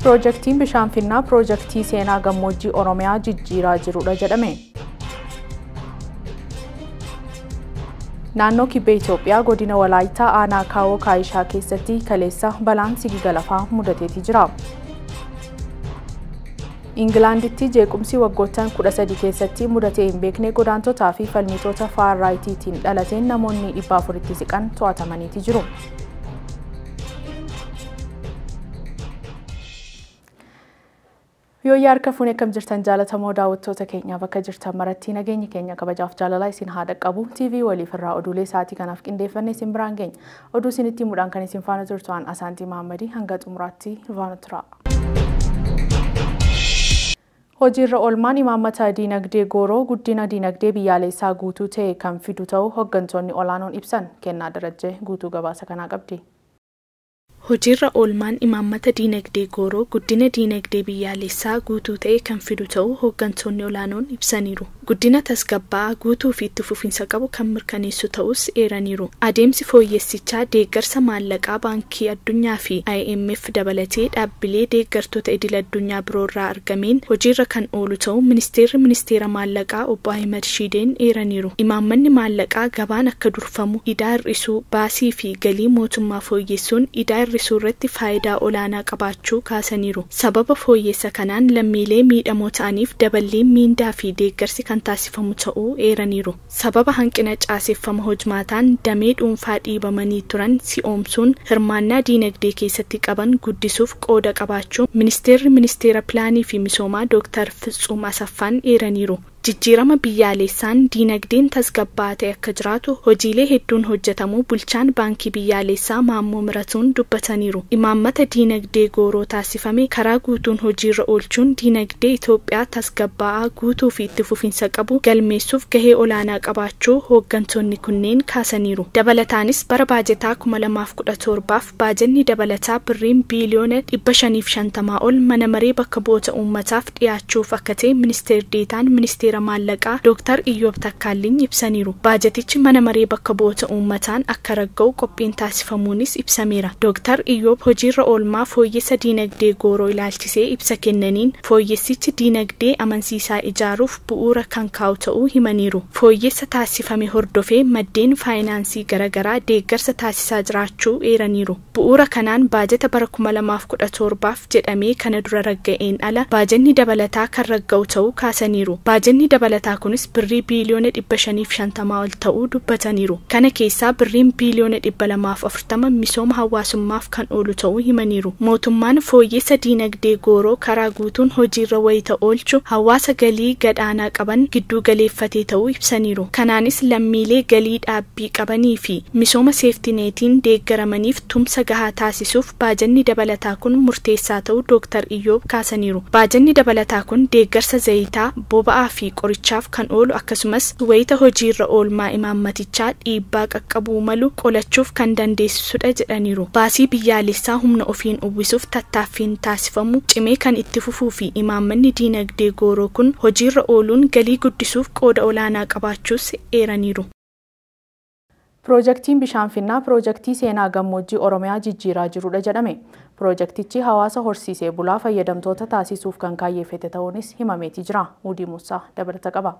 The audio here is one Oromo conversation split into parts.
Piroojeektiin bishaan finnaa piroojeektii seenaa gammoojjii Oromiyaa jijjiiraa jirudha jedhame. Naannoo Kibbee Itoophiyaa godina Walaayittaa aanaa Kaawoo Kaayishaa keessatti kaleessa balaan sigiga lafaa mudateeti jira. Ingilaanditti jeequmsi waggoottan 13 keessatti mudatee hin beekne godaantotaa fi falmitoota faar raayitiitiin dhalateen namoonni 400tti siqan to'atamaniiti jiru. Yoo harka fuunee akkam jirtan jaalatamoo daawwattoota keenya bakka jirtan maratti nageenyi keenya kabajaaf jaalalaa isin haa dhaqqabu. TV waliif irraa oduulee sa'aatii kanaaf qindeeffanne isin biraan geenya. Oduu isinitti himuudhaan kan isin faana turtu aan Asaantii Mahammadii hanga xumuraatti faana tura. Hojiirra oolmaan imaammata diinagdee gooroo guddina diinagdee biyyaalessaa guutuu ta'e kan fidu ta'uu hooggantoonni olaanoon ibsan. Kennaa Darajjee guutuu gabaasa kanaa qabdi. Hojiirra oolmaan imaammata diinagdee gooroo guddina diinagdee biyyaalessaa guutuu ta'e kan fidu ta'uu hooggantoonni olaanoon ibsaniiru. Guddina tasgabbaa'aa guutuu fi itti fufiinsa qabu kan mirkaneessu ta'us eeraniiru. Adeemsi fooyyessichaa deeggarsa maallaqaa Baankii Addunyaa fi IMF dabalatee dhaabbilee deeggartoota idil addunyaa biroorraa argameen hojiirra kan oolu ta'uu ministeerri ministeera maallaqaa obbo Ahimad Shiideen eeraniiru. Imaammanni maallaqaa gabaan akka durfamu, idaa hir'isuu, baasii fi galii mootummaa fooyyessuun idaa hir'isuu irratti faayidaa olaanaa qabaachuu kaasaniiru. Sababa fooyyessa kanaan lammiilee miidhamoo ta'aniif daballiin miindaa fi deeggarsi kan taasifamu ta'uu eeraniiru. Sababa hanqina caaseffama hojmaataan damee dhuunfaa dhiibamanii turan si'oomsuun hirmaannaa diinagdee keessatti qaban guddisuuf qooda qabaachuu ministeerri ministeera pilaanii fi misoomaa Dooktar Fitsuum Asaffaan eeraniiru. Jijjiirama biyyaalessaan diinagdeen tasgabbaa'aa ta'e akka jiraatu hojiilee hedduun hojjetamuu bulchaan baankii biyyaalessaa Maammoo Miratuun dubbataniiru. Imaammata diinagdee gooroo taasifame karaa guutuun hojiirra oolchuun diinagdee Itoophiyaa tasgabbaa'aa guutuu fi itti fufiinsa qabu galmeessuuf gahee olaanaa qabaachuu hooggantoonni kunneen kaasaniiru. Dabalataanis bara baajetaa 2017 baajenni dabalataa birriin biiliyoona 550 ol mana maree bakka bu'oota uummataaf dhiyaachuuf akka ta'e ministeer deetaan ministeera maallaqaa Dooktar Iyyoob Takkaalliin ibsaniiru. Baajetichi mana maree bakka bu'oota uummataan akka ragga'u qophiin taasifamuunis ibsameera. Dooktar Iyyoob hojiirra oolmaa fooyyessa diinagdee gooroo ilaalchisee ibsa kennaniin fooyyessichi diinagdee amansiisaa ijaaruuf bu'uura kan kaa'u ta'uu himaniiru. Fooyyessa taasifame hordofee maddeen faayinaansii garaagaraa deeggarsa taasisaa jiraachuu eeraniiru. Bu'uura kanaan baajeta bara 2017 jedhamee kana dura ragga'een ala baajenni dabalataa kan ragga'u ta'uu kaasaniiru. Baajenni dabalataa kunis birrii biiliyoona 550 ol ta'uu dubbataniiru. Kana keessaa birriin biiliyoona 240 misooma hawaasummaaf kan oolu ta'uu himaniiru. Mootummaan fooyyessa diinagdee gooroo karaa guutuun hojiirra wayita oolchu hawaasa galii gadhaanaa qaban gidduu galeeffatee ta'uu ibsaniiru. Kanaanis lammiilee galii dhaabbii qabanii fi misooma seeftineetiin deeggaramaniif tumsa gahaa taasisuuf baajenni dabalataa kun murteessaa ta'uu Dooktar Iyyoob kaasaniiru. Baajenni dabalataa kun deeggarsa zayitaa, boba'aa fi qorichaaf kan oolu akkasumas wayita hojiirra oolmaa imaammatichaa dhiibbaa qaqqabuu malu qolachuuf kan dandeessisudha jedhaniiru. Baasii biyyaalessaa humna ofiin uwwisuuf tattaaffiin taasifamu cimee kan itti fufuu fi imaammanni diinagdee gooroo kun hojiirra ooluun galii guddisuuf qooda olaanaa qabaachuus eeraniiru. Piroojeektiin bishaan finnaa piroojeektii seenaa gammoojjii Oromiyaa jijjiiraa jirudha jedhame. Piroojeektichi hawaasa horsiisee bulaa fayyadamtoota taasisuuf kan kaayyeeffate ta'uunis himameeti jira. Mudii Muusaa dabalata qaba.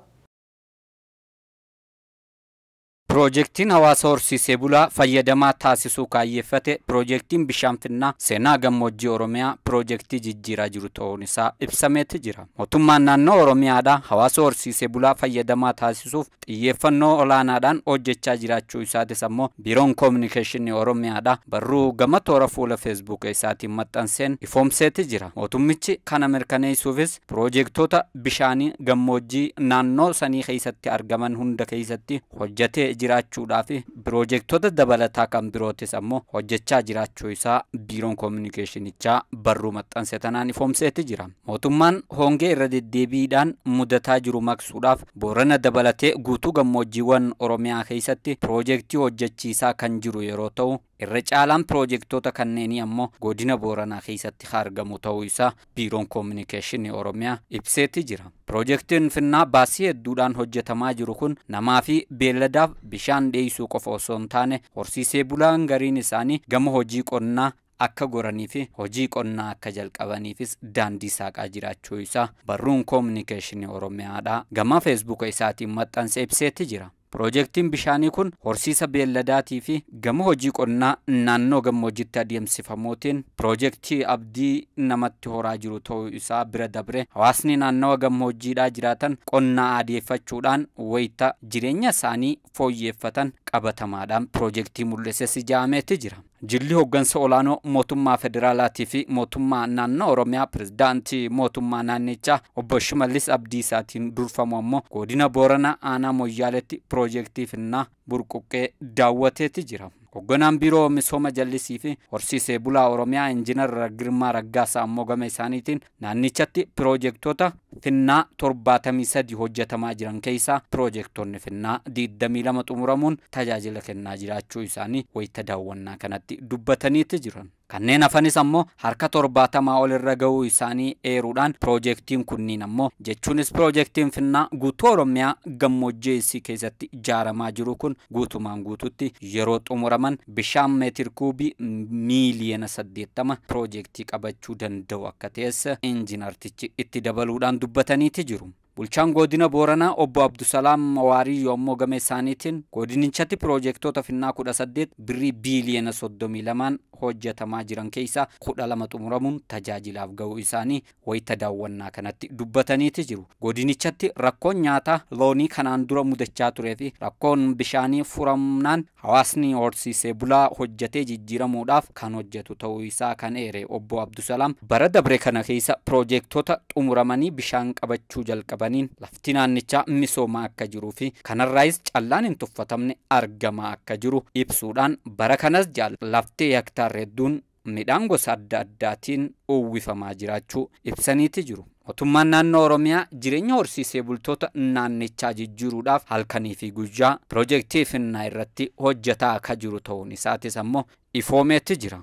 Piroojeektiin hawaasa horsiisee bulaa fayyadamaa taasisuu kaayyeeffate piroojeektiin bishaan finnaa seenaa gammoojjii Oromiyaa piroojeektii jijjiiraa jiru ta'uun isaa ibsameeti jira. Mootummaan naannoo Oromiyaadhaa hawaasa horsiisee bulaa fayyadamaa taasisuuf xiyyeeffannoo olaanaadhaan hojjechaa jiraachuu isaatis ammoo biiroon koominikeeshinii Oromiyaadhaa barruu gama toora fuula feesbuuk isaatiin maxxanseen ifoomseeti jira. Mootummichi kana mirkaneessuufis piroojeektoota bishaanii gammoojjii naannoo sanii keessatti argaman hunda keessatti hojjetee jiraachuudhaa fi piroojeektoota dabalataa kan birootis ammoo hojjechaa jiraachuu isaa biiroon koominikeeshinichaa barruu maxxanse tanaan ifoomseeti jira. Mootummaan hongee irra deddeebiidhaan mudataa jiru maqsuudhaaf Boorana dabalatee guutuu gammoojjiiwwan Oromiyaa keessatti piroojeektii hojjechiisaa kan jiru yeroo ta'u irra caalaan piroojeektoota kanneenii ammoo godina Booranaa keessatti argamu ta'uu isaa biiroon koominikeeshinii Oromiyaa ibseeti jira. Piroojeektiin finnaa baasii hedduudhaan hojjetamaa jiru kun namaa fi beelladaaf bishaan dhiyeessuu qofa osoo hin taane horsiisee bulaan gariin isaanii gama hojii qonnaa akka goranii fi hojii qonnaa akka jalqabaniifis daandii saaqaa jiraachuu isaa barruun koominikeeshinii Oromiyaadhaa gama feesbuuka isaatiin maxxanse ibseetti jira. Piroojeektiin bishaanii kun horsiisa beelladaatii fi gama hojii qonnaa naannoo gammoojjitti adeemsifamuutiin piroojeektii abdii namatti horaa jiru ta'uu isaa bira dabre hawaasni naannawa gammoojjiidhaa jiraatan qonnaa adeeffachuudhaan wayita jireenya isaanii fooyyeffatan qabatamaadhaan piroojeektii mul'ises ijaameeti jira. Jilli hooggansa olaanoo mootummaa federaalaatii fi mootummaa naannoo Oromiyaa pirezidaantii mootummaa naannichaa obbo Shimallis Abdiisaatiin durfamu ammoo godina Booranaa aanaa Moyyaaleetti piroojeektii Finnaa burquqqee daawwateeti jira. Hoogganaan biiroo misooma jallisii fi horsiisee bulaa Oromiyaa Injiinar Girmaa Raggaasaa ammoo gama isaaniitiin naannichatti piroojeektoota Finnaa 73 hojjetamaa jiran keessaa piroojeektoonni Finnaa 22 xumuramuun tajaajila kennaa jiraachuu isaanii wayita daawwannaa kanatti dubbataniiti jiran. Kanneen hafanis ammoo harka 70 ol irra ga'uu isaanii eeruudhaan piroojeektiin kunniin ammoo jechuunis piroojeektiin Finnaa guutuu Oromiyaa gammoojjii keessatti ijaaramaa jiru kun guutumaan guututti yeroo xumuraman bishaan meetir kuubii miiliyoona 80 piroojeektii qabachuu danda'u akka ta'es injiinartichi itti dabaluudhaan dubbataniiti jiru. Bulchaan godina Booranaa obbo Abdusalaam Waarii yommuu gama isaaniitiin godinichatti piroojeektoota Finnaa 18 birrii biiliyoona 32 hojjetamaa jiran keessaa 12 xumuramuun tajaajilaaf ga'uu isaanii wayita daawwannaa kanatti dubbataniiti jiru. Godinichatti rakkoon nyaataa loonii kanaan dura mudachaa turee fi rakkoon bishaanii furamnaan hawaasni horsiisee bulaa hojjetee jijjiiramuudhaaf kan hojjetu ta'uu isaa kan eere obbo Abdusalaam bara dabre kana keessa piroojeektoota xumuramanii bishaan qabachuu jalqabaniin lafti naannichaa misoomaa akka jiruu fi kanarraayis callaan hin tuffatamne argamaa akka jiru ibsuudhaan bara kanas laftee hektaarri hedduun midhaan gosa adda addaatiin uwwifamaa jiraachuu ibsaniiti jiru. Mootummaan naannoo Oromiyaa jireenya horsiisee bultoota naannichaa jijjiiruudhaaf halkanii fi guyyaa piroojeektii Finnaa irratti hojjetaa akka jiru ta'uun isaatis ammoo ifoomeetti jira.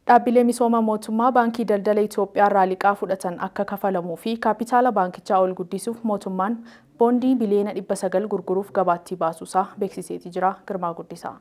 Dhaabbilee misooma mootummaa Baankii Daldala Itoophiyaa irraa liqaa fudhatan akka kafalamuu fi kaapitaala baankichaa ol guddisuuf mootummaan boondii biliyoona 900 gurguruuf gabaatti baasuusaa beeksiseeti jira. Girmaa Guddisaa.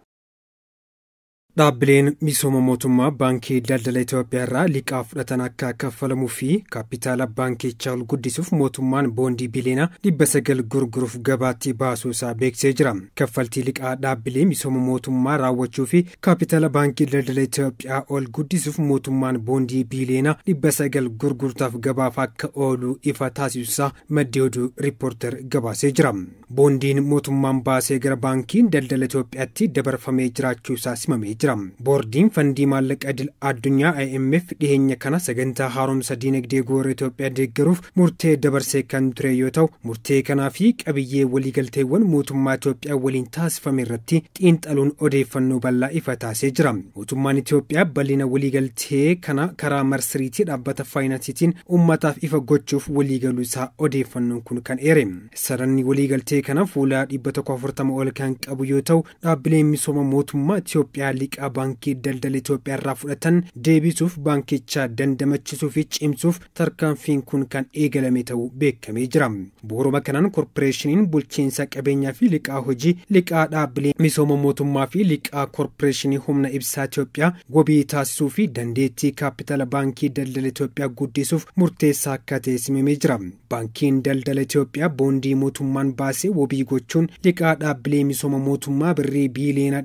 Dhaabbileen misooma mootummaa Baankii Daldala Itoophiyaa irraa liqaa fudhatan akka kaffalamuu fi kaapitaala baankichaa ol guddisuuf mootummaan boondii biliyoona 900 gurguruuf gabaatti baasuusaa beeksisee jira. Kaffaltii liqaa dhaabbilee misooma mootummaa raawwachuu fi kaapitaala Baankii Daldala Itoophiyaa ol guddisuuf mootummaan boondii biliyoona 900 gurgurtaaf gabaaf akka oolu ifa taasisuusaa maddi oduu riippoorter gabaasee jira. Boondiin mootummaan baasee gara Baankii Daldala Itoophiyaatti dabarfamee jiraachuusaa simamee jira. Boordiin fandii maallaqa idil addunyaa IMF dhiheenya kana sagantaa haaromsa diinagdee goora Itoophiyaa deeggaruuf murtee dabarsee kan ture yoo ta'u, murtee kanaa fi qabiyyee waliigalteewwan mootummaa Itoophiyaa waliin taasifame irratti xiinxaluun odeeffannoo bal'aa ifa taasisee jira. Mootummaan Itoophiyaa bal'ina waliigaltee kana karaa marsariitii dhaabbata faayinaansiitiin uummataaf ifa gochuuf waliigaluu isaa odeeffannoon kun kan eere. Saranni waliigaltee kana fuula 140 ol kan qabu yoo ta'u, dhaabbileen misooma mootummaa Itoophiyaa liqaa Baankii Daldala Itoophiyaa irraa fudhatan deebisuuf baankicha dandamachisuu fi cimsuuf tarkaanfiin kun kan eegalame ta'uu beekamee jira. Bu'uuruma kanaan koorporeeshiniin bulchiinsa qabeenyaa fi liqaa hojii, liqaa dhaabbilee misooma mootummaa fi liqaa koorporeeshinii humna ibsaa Itoophiyaa wabii taasisuu fi dandeettii kaapitaala Baankii Daldala Itoophiyaa guddisuuf murteessaa akka ta'e simamee jira. Baankiin Daldala Itoophiyaa boondii mootummaan baasee wabii gochuun liqaa dhaabbilee misooma mootummaa birrii biiliyoona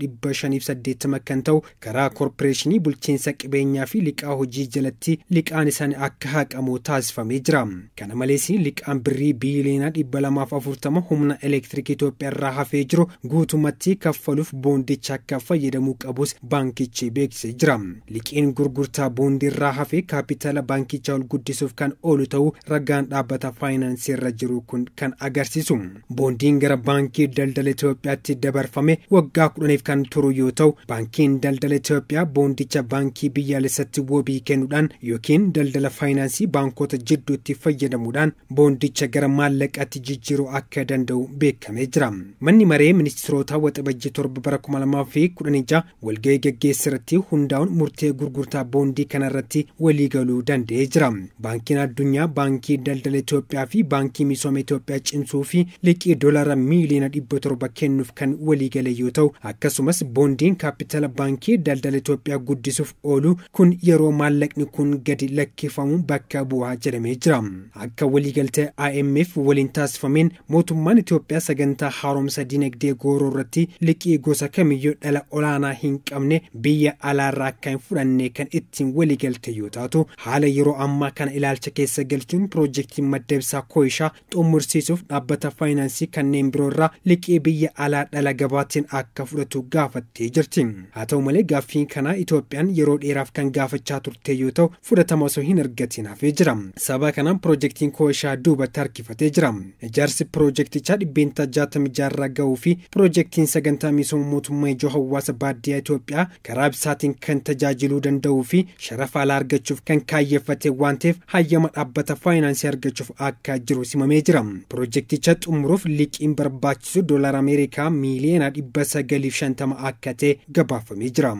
580 kan ta'u karaa koorporeeshinii bulchiinsa qabeenyaa fi liqaa hojii jalatti liqaan isaanii akka haqamu taasifamee jira. Kana malees liqaan birrii biiliyoona 240 humna elektirikii Itoophiyaa irraa hafee jiru guutummaatti kaffaluuf boondicha akka fayyadamuu qabus baankichi beeksisee jira. Liqiin gurgurtaa boondii irraa hafee kaapitaala baankichaa ol guddisuuf kan oolu ta'uu ragaan dhaabbata faayinaansii irra jiru kun kan agarsiisu. Boondiin gara Baankii Daldala Itoophiyaatti dabarfame waggaa 10 kan turu yoo ta'u, baankiin Baankiin Daldala Itoophiyaa boondicha baankii biyyaalessatti wabii kennuudhaan yookiin daldala faayinaansii baankota jidduutti fayyadamuudhaan boondicha gara maallaqaatti jijjiiruu akka danda'u beekamee jira. Manni maree ministiroota Waxabajjii 7 bara 2016 walgahii gaggeesse irratti hundaa'uun murtee gurgurtaa boondii kanarratti waliigaluu danda'ee jira. Baankiin Addunyaa Baankii Daldala Itoophiyaa fi Baankii Misooma Itoophiyaa cimsuu fi liqii doolaara miiliyoona 700 kennuuf kan waliigale yoo ta'u, akkasumas boondiin kaapitaala Baankii Daldala Itoophiyaa guddisuuf oolu kun yeroo maallaqni kun gadi lakkifamu bakka bu'aa jedhamee jira. Akka waliigaltee IMF waliin taasifameen mootummaan Itoophiyaa sagantaa haaromsa dinagdee gooroo irratti liqii gosa kamiyyuu dhala olaanaa hin qabne biyya alaarraa akka hin fudhanne kan ittiin waliigalte yoo taatu, haala yeroo ammaa kana ilaalcha keessa galchuun piroojeektiin madda ibsaa Kooyishaa xumursiisuuf dhaabbata faayinaansii kanneen biroo irraa liqii biyya alaa dhala gabaatiin akka fudhatu gaafattee jirti. Haa ta'u malee gaaffiin kanaa Itoophiyaan yeroo dheeraaf kan gaafachaa turte yoo ta'u, fudhatama osoo hin argatiin hafee jira. Sababa kanaan piroojeektiin Kooyishaa duubatti harkifatee jira. Ijaarsi piroojeektichaa 66% irra gahuu fi piroojeektiin sagantaa misooma mootummaa ijoo hawaasa baadiyyaa Itoophiyaa karaa ibsaatiin kan tajaajiluu danda'uu fi sharafa alaa argachuuf kan kaayyeffate waan ta'eef hayyama dhaabbata faayinaansii argachuuf akka jiru simamee jira. Piroojeekticha xumuruuf liqiin barbaachisu doolaara Ameerikaa miiliyoona 950 akka ta'e gabaafamee jira.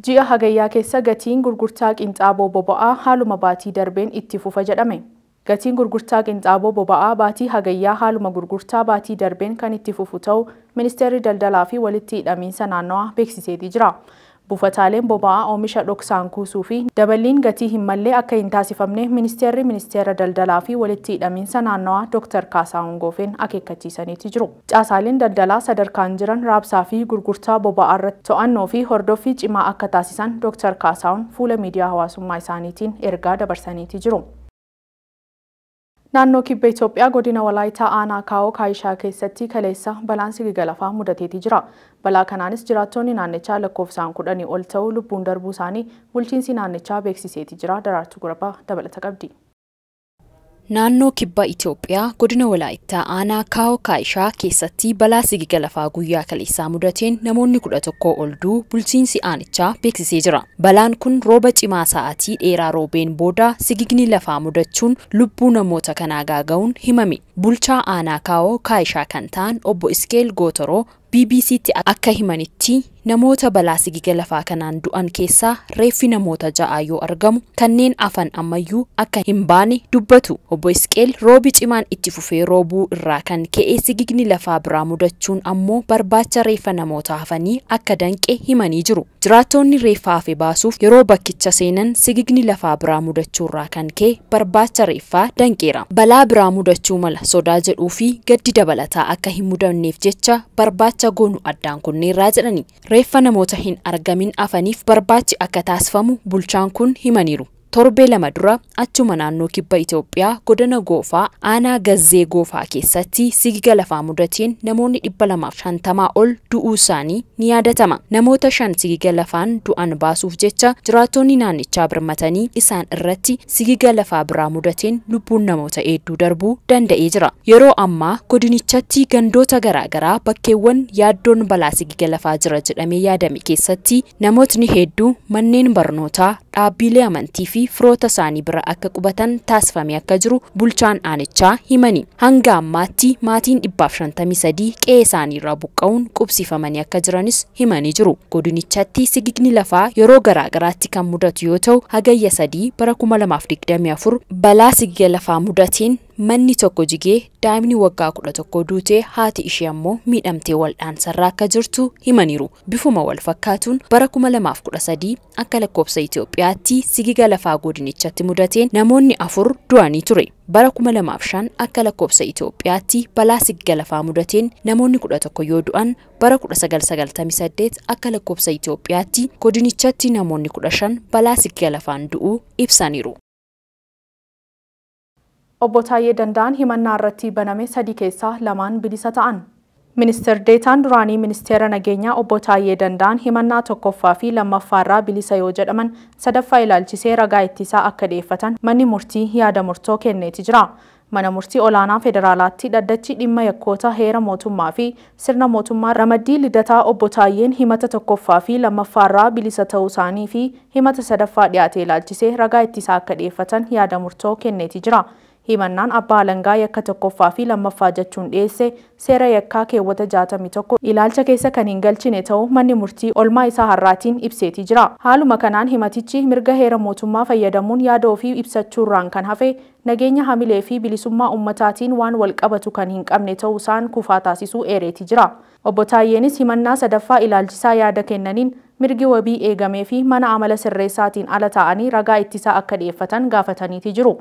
Ji'a hagayyaa keessa gatiin gurgurtaa qinxaaboo boba'aa haaluma baatii darbeen itti fufa jedhame. Gatiin gurgurtaa qinxaaboo boba'aa baatii hagayyaa haaluma gurgurtaa baatii darbeen kan itti fufu ta'u Ministeerri Daldalaa fi Walitti Hidhamiinsa Naannawaa beeksiseetii jira. Buufataaleen boba'aa oomisha dhoksaan kuusuu fi daballiin gatii hin mallee akka hin taasifamne Ministeerri Ministeera Daldalaa fi Walitti Hidhamiinsa Naannawaa Dr. Kaasaahun Goofeen akeekkachiisaniiti jiru. Caasaaleen daldalaa sadarkaan jiran raabsaa fi gurgurtaa boba'aa irratti to'annoo fi hordoffii cimaa akka taasisan Dr. Kaasaahun fuula miidiyaa hawaasummaa isaaniitiin ergaa dabarsaniiti jiru. Naannoo Kibba Itoophiyaa godina Walaayitaa aanaa Kaawoo Kaayishaa keessatti kaleessa balaan sigiga lafaa mudateetii jira. Balaa kanaanis jiraattonni naannichaa lakkoofsaan 10 ol ta'uu lubbuun darbuu isaanii bulchiinsi naannichaa beeksiseetii jira. Daraartuu Gurabaa dabalata qabdi. Naannoo Kibba Itoophiyaa godina Walaayittaa aanaa Kaawoo Kaayishaa keessatti balaa sigiga lafaa guyyaa kaleessaa mudateen namoonni 11 ol du'uu bulchiinsi aanichaa beeksisee jira. Balaan kun rooba cimaa sa'aatii dheeraa roobeen booda sigigni lafaa mudachuun lubbuu namoota kanaa gaaga'uun himame. Bulchaa aanaa Kaawoo Kaayishaa kan ta'an obbo Iskeel Gootoroo BBCtti akka himanitti namoota balaa sigiga lafaa kanaan du'an keessaa reeffi namoota 6 yoo argamu kanneen afan ammayyuu akka hin baane dubbatu. Obbo Isqeel roobi cimaan itti fufee roobuu irraa kan ka'e sigigni lafaa biraa mudachuun ammoo barbaacha reeffa namoota hafanii akka danqe himanii jiru. Jiraattonni reeffa hafe baasuuf yeroo bakkicha seenan sigigni lafaa biraa mudachuu irraa kan ka'e barbaacha reeffaa danqeera. Balaa biraa mudachuu mala sodaa jedhuu fi gaddi dabalataa akka hin mudanneef jecha barbaacha goonu addaan kunneerraa jedhani. Reeffa namoota hin argamin afaniif barbaachi akka taasifamu bulchaan kun himaniiru. Torbee 2 dura achuma naannoo Kibba Itoophiyaa godina Goofaa aanaa Gazzee Goofaa keessatti sigiga lafaa mudateen namoonni 250 ol du'uu isaanii ni yaadatama. Namoota 5 sigiga lafaan du'an baasuuf jecha jiraattonni naannichaa birmatanii isaan irratti sigiga lafaa biraa mudateen lubbuun namoota hedduu darbuu danda'ee jira. Yeroo ammaa godinichatti gandoota garaagaraa bakkeewwan yaaddoon balaa sigiga lafaa jira jedhamee yaadame keessatti namootni hedduu manneen barnootaa, dhaabbilee amantii fi firoota isaanii bira akka qubatan taasifame akka jiru bulchaan aanichaa himani. Hanga ammaatti maatiin 153 qe'ee isaaniirraa buqqa'uun qubsiifamanii akka jiranis himanii jiru. Godinichatti sigigni lafaa yeroo garaagaraatti kan mudatu yoo ta'u, hagayya 3 bara 2024 balaa sigiga lafaa mudateen manni tokko jigee daa'imni waggaa 11 duutee haati ishee ammoo miidhamtee waldhaansarraa akka jirtu himaniiru. Bifuma wal fakkaatuun bara 2013 akka lakkoofsa Itoophiyaatti sigiga lafaa godinichatti mudateen namoonni 4 du'anii ture. Bara 2005 akka lakkoofsa Itoophiyaatti balaa sigiga lafaa mudateen namoonni 11 yoo du'an, bara 1998 akka lakkoofsa Itoophiyaatti godinichatti namoonni 15 balaa sigiga lafaan du'uu ibsaniiru. Obbo Taayyee Danda'aan himannaa irratti baname 3 keessaa 2 bilisa ta'an. Ministeer Deetaan duraanii Ministeera Nageenyaa Obbo Taayyee Danda'aan himannaa 1ffaa fi 2ffaa irraa bilisa yoo jedhaman, 3ffaa ilaalchisee ragaa ittisaa akka dhiyeeffatan manni murtii yaada murtoo kenneeti jira. Mana murtii olaanaa federaalaatti dhaddachi dhimma yakkoota heera mootummaa fi sirna mootummaa ramaddii Lidataa obbo Taayyeen himata tokkoffaa fi lammaffaarraa bilisa ta'uu isaanii fi himata sadaffaa dhiyaate ilaalchisee ragaa ittisaa akka dhiyeeffatan yaada murtoo kenneeti jira. Himannaan abbaa alangaa yakka tokkoffaa fi lammaffaa jechuun dhiyeesse seera yakkaa keewwata 61 ilaalcha keessa kan hin galchine ta'uu manni murtii olmaa isaa har'aatiin ibseeti jira. Haaluma kanaan himatichi mirga heera mootummaa fayyadamuun yaada ofii ibsachuurraan kan hafe nageenya hamilee fi bilisummaa ummataatiin waan wal qabatu kan hin qabne ta'uu isaan kufaa taasisuu eereeti jira. Obbo Taayyeenis himannaa sadaffaa ilaalchisaa yaada kennaniin mirgi wabii eegamee fi mana amala sirreessaatiin ala ta'anii ragaa ittisaa akka dhiyeeffatan gaafataniiti jiru.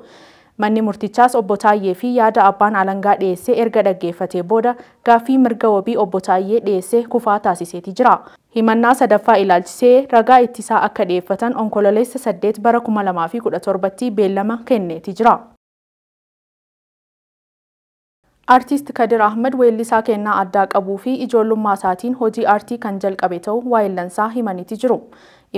Manni murtichaas obbo Taayyee fi yaada abbaan alangaa dhiyeesse erga dhaggeeffatee booda gaaffii mirga wabii obbo Taayyee dhiyeesse kufaa taasiseeti jira. Himannaa sadaffaa ilaalchisee ragaa ittisaa akka dhiyeeffatan Onkololeessa 8 bara 2017tti beellama kenneeti jira. Artiist Kadir Ahmed weellisaa kennaa addaa qabuu fi ijoollummaa isaatiin hojii aartii kan jalqabe ta'uu waayillansaa himaniiti jiru.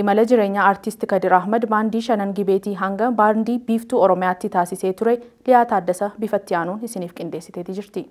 Imala jireenyaa Artiist Kadir Ahmed baandii Shanan Gibeetii hanga baandii Biiftuu Oromiyaatti taasisee ture Liyaa Taaddasa bifatti aanuun isiniif qindeessiteeti jirti.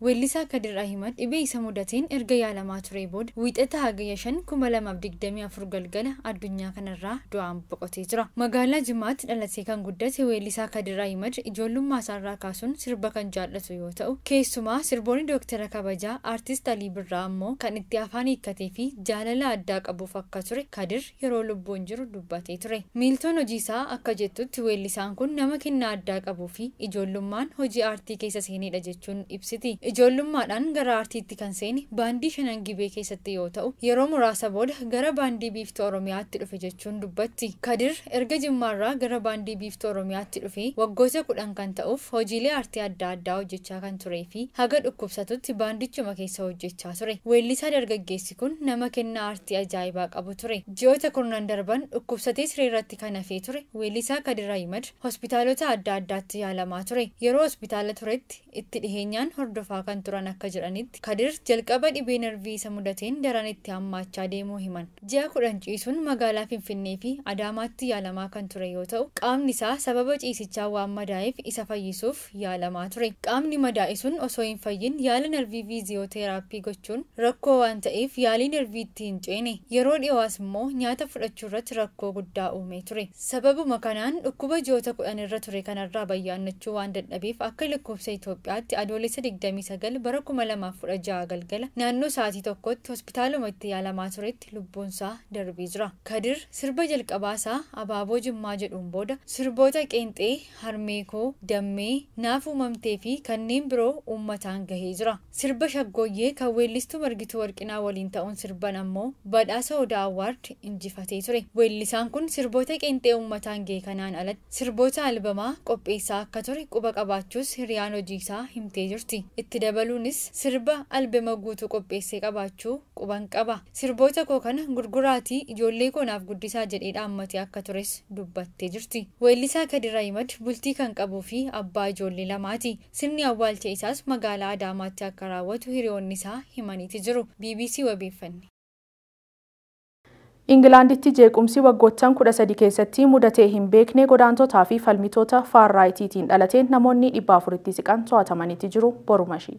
Weellisaa Kadir Ahimad dhibee isa mudateen erga yaalamaa ture booda wiixata hagayya 5 2024 galgala addunyaa kanarraa du'aan boqotee jira. Magaalaa Jimaatti dhalatee kan guddate weellisaa Kadir Ahimad ijoollummaa isaarraa kaasuun sirba kan jaallatu yoo ta'u, keessumaa sirboonni Dooktara Kabajaa Aartist Alii Birraa ammoo kan itti afaan hiikkatee fi jaalala addaa qabuuf akka ture Kadir yeroo lubbuun jiru dubbatee ture. Miiltoon hojii isaa akka jettutti weellisaan kun nama kennaa addaa qabuu fi ijoollummaan hojii aartii keessa seenedha jechuun ibsiti. Ijoollummaadhaan gara aartiitti kan seene baandii Shanan Gibee keessatti yoo ta'u, yeroo muraasa booda gara baandii Biiftuu Oromiyaatti dhufe jechuun dubbatti. Kadir erga Jimmaarraa gara baandii Biiftuu Oromiyaatti dhufe waggoota 10 kan ta'uuf hojiilee aartii adda addaa hojjechaa kan turee fi haga dhukkubsatutti baandichuma keessa hojjechaa ture. Weellisaa dargaggeessi kun nama kennaa aartii ajaa'ibaa qabu ture. Ji'oota kurnan darban dhukkubsatee siree irratti kan hafee ture weellisaa Kadir Ahimad hospitaalota adda addaatti yaalamaa ture. Yeroo hospitaala turetti itti dhiheenyaan hordofaa kan turan akka jedhanitti Kadir jalqaba dhibee narvii isa mudateen daran itti hammaachaa deemuu himan. Ji'a 10 ciisuun magaalaa Finfinnee fi Adaamaatti yaalamaa kan ture yoo ta'u, qaamni isaa sababa ciisichaa waan madaa'eef isa fayyisuuf yaalamaa ture. Qaamni madaa'e sun osoo hin fayyin yaala narvii fiiziyooteraappii gochuun rakkoo waan ta'eef yaalii narvii itti hin ceene. Yeroo dhiyoos immoo nyaata fudhachuu irratti rakkoo guddaa uumee ture. Sababuma kanaan dhukkuba ji'oota 10 irra ture kanarraa bayyaannachuu waan dadhabeef akka lakkoofsa Itoophiyaatti adoolessa 29 bara 2016 galgala naannoo sa'aatii 1tti hospitaaluma itti yaalamaa turetti lubbuunsaa darbee jira. Kadir sirba jalqabaasaa Abaaboo Jimmaa jedhuun booda sirboota qeenxee, harmeekoo, dammee, naaf uumamtee fi kanneen biroo uummataan gahee jira. Sirba shaggooyyee kan weellistuu Margituu Warqinaa waliin ta'uun sirban ammoo badhaasa Odaa Awwaard injifatee ture. Weellisaan kun sirboota qeenxee uummataan gahe kanaan alatti sirboota albamaa qopheessaa akka ture quba qabaachuus hiriyaan hojii isaa himtee jirti. Itti dabaluunis sirba albema guutuu qopheessee qabaachuu quban qaba. Sirboota koo kana gurguraatii ijoollee koonaaf guddisaa jedhee dhaammatee akka tures dubbattee jirti. Weellisaa Kadir Ahimad bultii kan qabuu fi abbaa ijoollee lamaati. Sirni awwaalcha isaas magaalaa Adaamaatti akka raawwatu hiriyoonni isaa himaniiti jiru. BBC wabeeffanne. Ingilaanditti jeequmsi waggoottan 13 keessatti mudatee hin beekne godaantotaa fi falmitoota faarraayitiitiin dhalateen namoonni 400tti siqan to'atamaniiti jiru borumashii.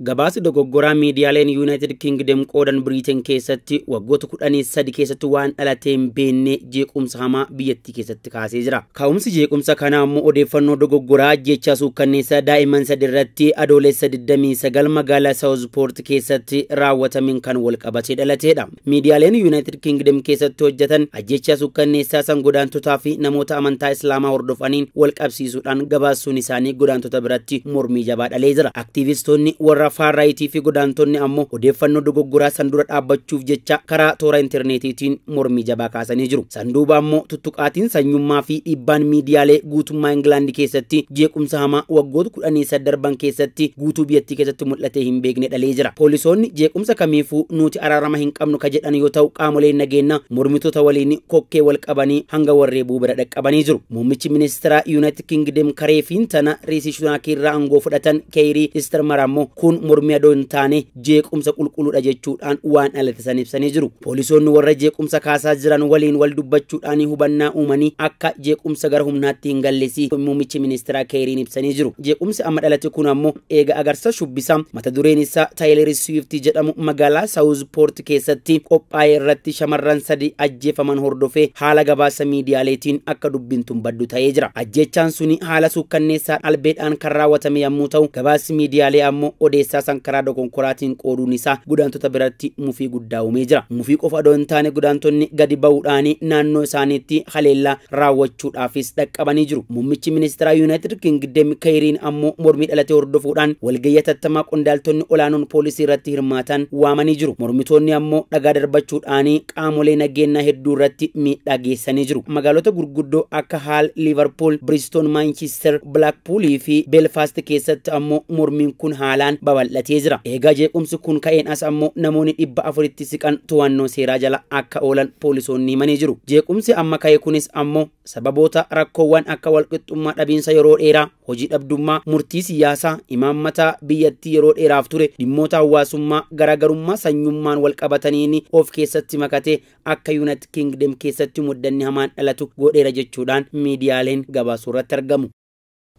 Gabaasi dogoggoraa miidiyaaleen Yuunaayitid Kingdom qoodan Biriiteen keessatti waggoota 13 keessatti waan dhalatee hin beekne jeequmsa hamaa biyyattii keessatti kaasee jira. Ka'umsi jeequmsa kanaa immoo odeeffannoo dogoggoraa ajjeechaa suukkanneessaa daa'imman sadi irratti adoolessa 29 magaalaa Saawuzpoort keessatti raawwatameen kan wal qabatee dhalateedha. Miidiyaaleen Yuunaayitid Kingdom keessatti hojjetan ajjeechaa suukkanneessaa san godaantotaa fi namoota amantaa Islaamaa hordofaniin wal qabsiisuudhaan gabaasuun isaanii godaantota biratti mormii jabaa dhalee jira. Aktiivistoonni warra faarraayitii fi godaantonni ammoo odeeffannoo dogoggoraa san dura dhaabbachuuf jecha karaa toora intarneetiitiin mormii jabaa kaasanii jiru. Sanduuba ammoo tuttuqaatiin sanyummaa fi dhiibbaan miidiyaalee guutummaa Ingilaandi keessatti jeequmsa hamaa waggoota 13 darban keessatti guutuu biyyattii keessatti mul'atee hin beekne dhalee jira. Poolisoonni jeequmsa kamiifuu nuti araarama hin qabnu ka jedhan yoo ta'u qaamoleen nageenyaa mormitoota waliin kokkee wal qabanii hanga warreebuu bira dhaqqabanii jiru. Muummichi ministeeraa Yuunaayitid Kingdom kareefiin tana Riishi Sunaak irraa aangoo fudhatan Keeyirii Istarmar ammoo kun Kun mormii adoo hin taane jeequmsa qulqulluudha jechuudhaan waan dhalate san ibsanii jiru. Poolisoonni warra jeequmsa kaasaa jiran waliin wal dubbachuudhaan hubannaa uumanii akka jeequmsa gara humnaatti hin gallesi muummichi ministeeraa Keeriin ibsanii jiru. Jeequmsi amma dhalate kun ammoo eega agarsiisa shubbisaa mata dureen isaa Taayilar Swift jedhamu magaalaa Saawuzpoort keessatti qophaa'e irratti shamarran 3 ajjeefaman hordofee haala gabaasa miidiyaaleetiin akka dubbiin tun baddu ta'ee jira. Ajjeechaan suni haala suukkanneessaa albeedhaan kan raawwatame yommuu ta'u, gabaasni miidiyaalee ammoo odeessaa san karaa dogonkoraatiin qooduun isaa godaantota biratti mufii guddaa uumee jira. Mufii qofa odoo hin taane godaantonni gadi ba'uudhaan naannoo isaaniitti haleellaa raawwachuudhaafis dhaqqabanii jiru. Muummichi ministeeraa Yuunaayitid Kingdem Keeriin ammoo mormii dhalate hordofuudhaan walgayii hatattamaa qondaaltonni olaanoon poolisii irratti hirmaatan waamanii jiru. Mormitoonni ammoo dhagaa darbachuudhaan qaamolee nageenyaa hedduu irratti miidhaa geessanii jiru. Magaalota gurguddoo akka Haal, Liverpool, Bristol, Manchester, Blackpool fi Belfast keessatti ammoo mormiin kun haalaan babal'atee jira. Eegaa jeequmsi kun ka'een as ammoo namoonni 400tti siqan to'annoo seeraa jala akka oolan poolisoonni himanii jiru. Jeequmsi amma ka'e kunis ammoo sababoota rakkoowwan akka walqixxummaa dhabiinsa yeroo dheeraa, hojii dhabdummaa, murtii siyaasaa, imaammata biyyattii yeroo dheeraaf ture, dhimmoota hawaasummaa, garaagarummaa sanyummaan wal qabataniin of keessatti makatee akka Yuunaayitid Kingdom keessatti muddanni hamaan dhalatu godheera jechuudhaan miidiyaaleen gabaasuu irratti argamu.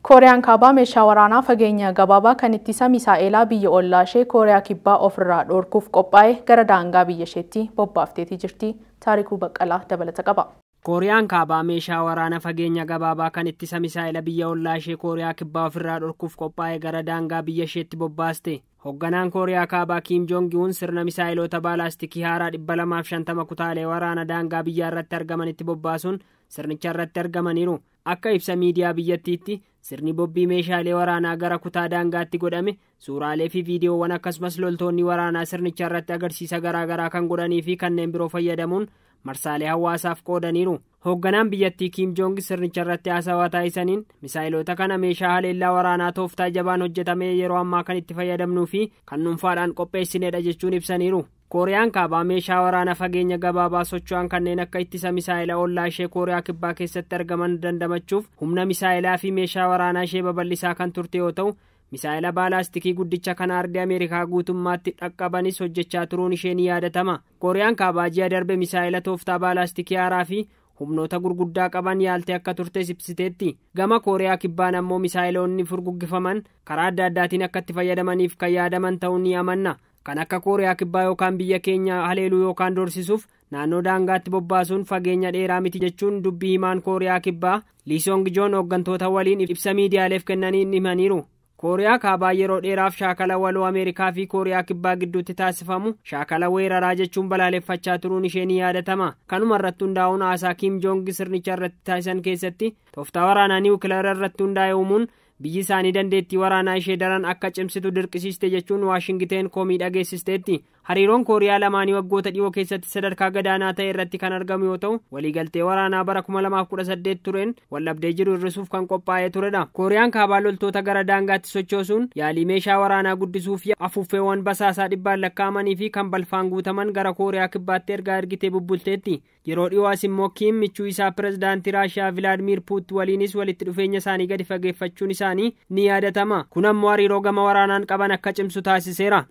Kooriyaan Kaabaa meeshaa waraanaa fageenya gabaabaa kan ittisa misaa'elaa biyya ollaa ishee Kooriyaa Kibbaa ofirraa dhorkuuf qophaa'e gara daangaa biyya isheetti bobbaafteetii jirti. Taarikuu Baqqalaa dabalata qaba. Kooriyaan Kaabaa meeshaa waraanaa fageenya gabaabaa kan ittisa misaa'ela biyya ollaa ishee Kooriyaa Kibbaa ofirraa dhorkuuf qophaa'e gara daangaa biyya isheetti bobbaaste. Hoogganaan Kooriyaa Kaabaa Kiim Joong Un sirna misaa'eloota baalaastikii haaraa 250 kutaalee waraana daangaa biyyaa irratti argamanitti bobbaasuun sirnicha irratti argamaniiru. Akka ibsa miidiyaa biyyattiitti sirni bobbii meeshaalee waraanaa gara kutaa daangaatti godhame suuraalee fi viidiyoowwan akkasumas loltoonni waraanaa sirnicha irratti agarsiisa garaagaraa kan godhanii fi kanneen biroo fayyadamuun marsaalee hawaasaaf qoodaniiru. Hoogganaan biyyattii Kiim Joong sirnicha irratti haasawaa taasisaniin misaa'iloota kana meeshaa haleellaa waraanaa tooftaa jabaan hojjetame yeroo ammaa kan itti fayyadamnuu fi kan dhuunfaadhaan qopheessinedha jechuun ibsaniiru. Kooriyaan Kaabaa meeshaa waraanaa fageenya gabaabaa socho'an kanneen akka ittisa misaa'ila ollaa ishee Kooriyaa Kibbaa keessatti argaman dandamachuuf humna misaa'ilaa fi meeshaa waraanaa ishee babal'isaa kan turte yoo ta'u, misaa'ila baalaastikii guddicha kan ardii Ameerikaa guutummaatti dhaqqabanis hojjechaa turuun ishee ni yaadatama. Kooriyaan Kaabaa ji'a darbe misaa'ila tooftaa baalaastikii haaraa fi humnoota gurguddaa qaban yaaltee akka turtes ibsiteetti. Gama Kooriyaa Kibbaan ammoo misaa'iloonni furguggifaman karaa adda addaatiin akka itti fayyadamaniif kan yaadaman ta'uu ni amanna. Kan akka Kooriyaa Kibbaa yookaan biyya keenya haleeluu yookaan doorsisuuf naannoo daangaatti bobbaasuun fageenya dheeraa miti jechuun dubbii himaan Kooriyaa Kibbaa Liisong Joon hooggantoota waliin ibsa miidiyaaleef kennaniin himaniiru. Kooriyaa Kaabaa yeroo dheeraaf shaakala waloo Ameerikaa fi Kooriyaa Kibbaa gidduutti taasifamu shaakala weeraraa jechuun balaaleffachaa turuun ishee ni yaadatama. Kanuma irratti hundaa'uun haasaa Kiim Joong sirnicha irratti taasisan keessatti tooftaa waraanaa niwukilaara irratti hundaa'e uumuun biyyi isaanii dandeettii waraanaa ishee daran akka cimsitu dirqisiiste jechuun Waashingiteen komii dhageessisteetti. Hariiroon Kooriyaa lamaanii waggoota dhiyoo keessatti sadarkaa gadaanaa ta'e irratti kan argamu yoo ta'u, waliigaltee waraanaa bara 2018 tureen waldhabdee jiru hir'isuuf kan qophaa'ee turedha. Kooriyaan Kaabaa loltoota gara daangaatti sochoosuun yaalii meeshaa waraanaa guddisuu fi afuuffeewwan basaasaa dhibbaan lakkaa'amanii fi kan balfaan guutaman gara Kooriyaa Kibbaatti ergaa ergitee bubbulteetti. Yeroo dhiyoo as immoo Kiim michuu isaa pirezidaantii Raashiyaa Vilaadimiir Puutin waliinis walitti dhufeenya isaanii gadi fageeffachuun isaanii ni yaadatama. Kun ammoo hariiroo gama waraanaan qaban akka cimsu taasiseera.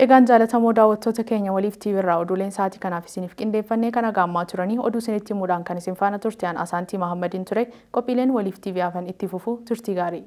Egaan jaalatamoo daawwattoota keenya waliif TV irraa oduuleen sa'aatii kanaaf isiniif qindeeffannee kana gaammaa turanii oduu isinitti himuudhaan kan isin faana turte an Asaantii Mahammadiin ture. Qophiileen waliif TV hafan itti fufu turtii gaarii.